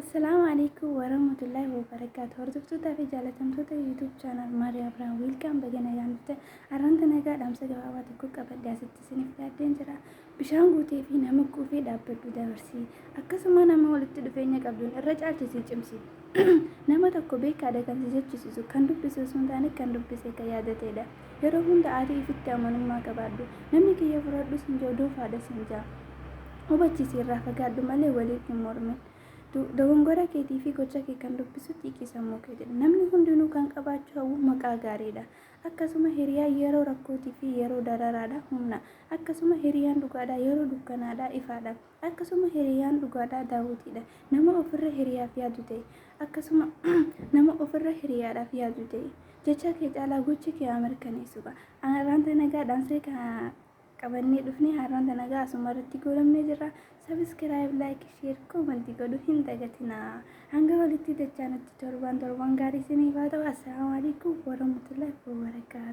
Assalaamu alaikum warahmatullahi wabarakaatu. Hordoftootaa fi jaalatamtoota YouTube channel Maariyaa Abiraam welcome, baga nagaan dhuftan. Har'aanta nagaa dhaamsa gabaabaa tokko qabadhee asitti isiniif dhiyaadheen jira. Bishaan guutee fi nama quufee dhaabbadhu dabarsi. Akkasuma nama walitti dhufeenya qabduun irra caalchisii cimsi. Nama tokko beekaadha kan si jechisiisu kan dubbise osoo hin taane kan dubbise kan yaadateedha. Yeroo hunda ati ifitti amanummaa qabaadhu. Namni kiyya fudhadhu sin jiru doofaadha sin jaa. Hubachiisi, irraa fagaadhu malee waliin hin mormin. Dogongora keetii fi gocha kee kan dubbisu xiiqii sammuu keetidha. Namni hundinuu kan qabaachuu hawwu maqaa gaariidha. Akkasuma hiriyaan yeroo rakkootii fi yeroo dararaadha humna. Akkasuma hiriyaan dhugaadha yeroo dukkanaadha ifaadha. Akkasuma hiriyaan dhugaadha daawwitiidha. Nama ofirra hiriyaaf yaadu ta'e. Akkasuma nama ofirra hiriyaadhaaf yaadu ta'e. Jecha kee caalaa gochi kee haa mirkaneessu. Har'aanta nagaa dhaamsee qabannee dhufnee har'aanta nagaa asuma irratti goolabnee jirra. Subscribe, like, share, comment godhu hin dagatinaa. Hanga walitti dachaanutti torban torban gaarii isiniif haa ta'u. Assalaamu alaikum warahmatullahi wabarakaatu.